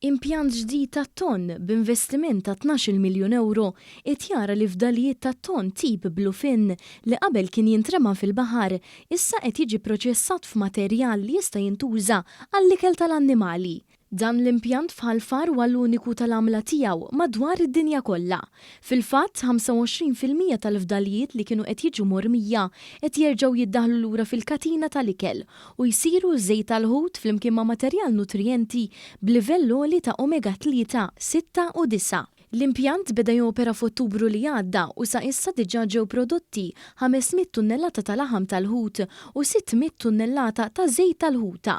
Impjant ġdid tat-tonn b'investiment ta' 12-il miljun ewro qed jara li fdalijiet tat-tonn tip bluefin li qabel kien jintrema fil-baħar issa qed jiġi pproċessat f'materjal li jista' jintuża għall-ikel tal-annimali. Dan l-impjant f'Ħal Far huwa l-uniku tal-għamla tiegħu madwar id-dinja kollha. Fil-fatt, 25% tal-fdalijiet li kienu qed jiġu mormija qed jerġgħu jiddaħħlu lura fil-katina tal-ikel u jsiru żejt tal-ħut flimkien ma' materjal nutrijenti b'livell għoli ta' omega 3, 6 u 9. L-impjant beda jopera f'Ottubru li għadda u sa issa diġà ġew prodotti 500 tunnellata ta' laħam tal-ħut u 600 tunnellata ta' żejt tal-ħuta.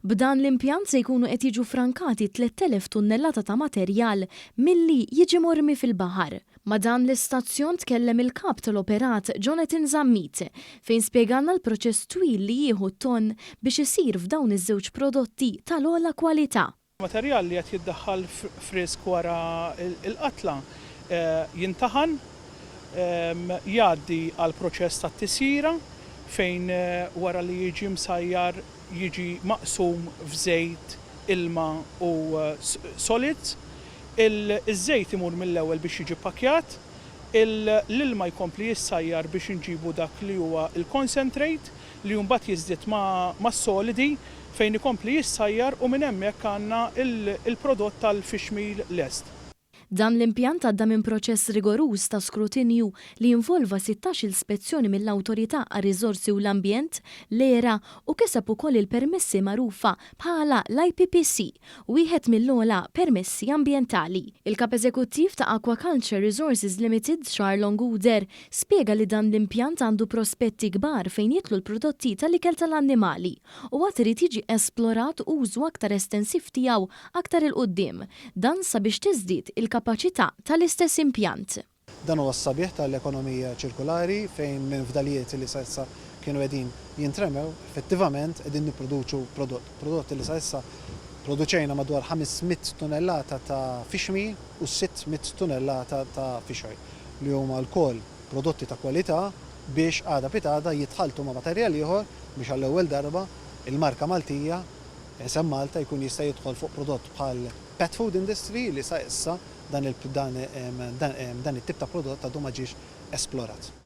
B'dan l-impjant se jkunu qed jiġu ffrankati 3,000 tunnellata ta' materjal milli jiġi mormi fil-baħar. Ma' dan l-istazzjon tkellem il-Kap tal-Operat Jonathan Zammit fejn spjegalna l-proċess twil li jieħu t-tonn biex isir f'dawn iż-żewġ prodotti tal-ogħla kwalità. Materjal li qed jiddaħħal frisk wara l-qatla jintaħan, jgħaddi għall-proċess tat-tisjira fejn wara li jiġi msajjar jiġi maqsum f'żejt, ilma u solids. Iż-żejt imur mill-ewwel biex jiġi ppakkjat, l-ilma jkompli jissajjar biex inġibu dak li huwa l-concentrate li mbagħad jiżdied mas-solidi fejn ikompli jissajjar u minn hemmhekk għandna l-prodott tal-fish meal lest. Dan l-impjant għadda minn proċess rigoruż ta' skrutinju li involva 16-il spezzjoni mill-Awtorità għar-Riżorsi u l-Ambjent, l-ERA, u kiseb ukoll il-permessi magħrufa bħala l-IPPC, wieħed mill-ogħla permessi ambjentali. Il-Kap Eżekuttiv ta' Aquaculture Resources Limited, Charlon Gouder, spjega li dan l-impjant għandu prospetti kbar fejn jidħlu l-prodotti tal-ikel tal-annimali u għad irid jiġi esplorat użu aktar estensiv tiegħu aktar 'il quddiem, dan sabiex tiżdied il-kapaċità tal-istess impjant. Dan huwa s-sabiħ tal-ekonomija ċirkulari fejn minn fdalijiet li sa issa kienu qegħdin jintremew, effettivament qegħdin nipproduċu prodott. Prodott li sa issa produċejna madwar 500 tunellata ta' fish meal u 600 tunellata ta' fish oil li huma lkoll prodotti ta' kwalità biex għada pitgħada jitħalltu ma' materjal ieħor biex għall-ewwel darba il-marka Maltija Isem Malta jkun jista' jidħol fuq prodott bħal pet food industry li sa issa dan dan dan it-tip ta' prodott għadu ma ġiex esplorat.